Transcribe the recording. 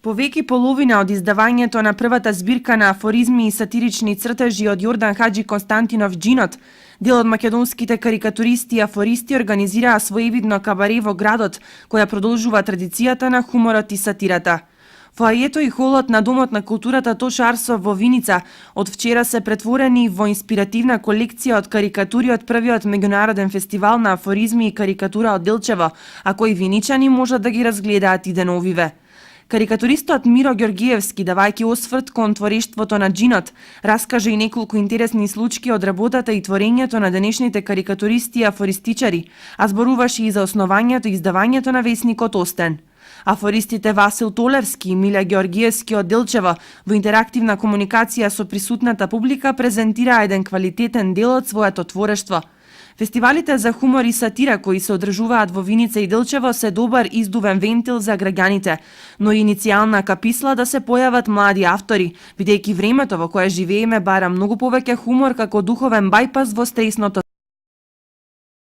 Повеќе половина од издавањето на првата збирка на афоризми и сатирични цртежи од Јордан Хаџи Константинов Джинот, дел од македонските карикатуристи и афористи организираа своевидно кабаре во градот, која продолжува традицијата на хуморот и сатирата. Фоајето и холот на Домот на културата Тош Арсов во Виница од вчера се претворени во инспиративна колекција од карикатури од првиот меѓународен фестивал на афоризми и карикатура од Делчево, а кои виничани можат да ги разгледаат и деновиве. Карикатуристот Миро Ѓоргиевски, давајќи осврт кон творештвото на Джинот, раскажа и неколку интересни случаи од работата и творењето на денешните карикатуристи и афористичари, а зборуваше и за основањето и издавањето на весникот Остен. Афористите Васил Толевски и Миле Ѓоргиевски од Делчево во интерактивна комуникација со присутната публика презентираа еден квалитетен дел од своето творештво. Фестивалите за хумор и сатира кои се одржуваат во Виница и Делчево се добар издувен вентил за граѓаните, но и иницијална каписла да се појават млади автори, бидејќи времето во кое живееме бара многу повеќе хумор како духовен бајпас во стресното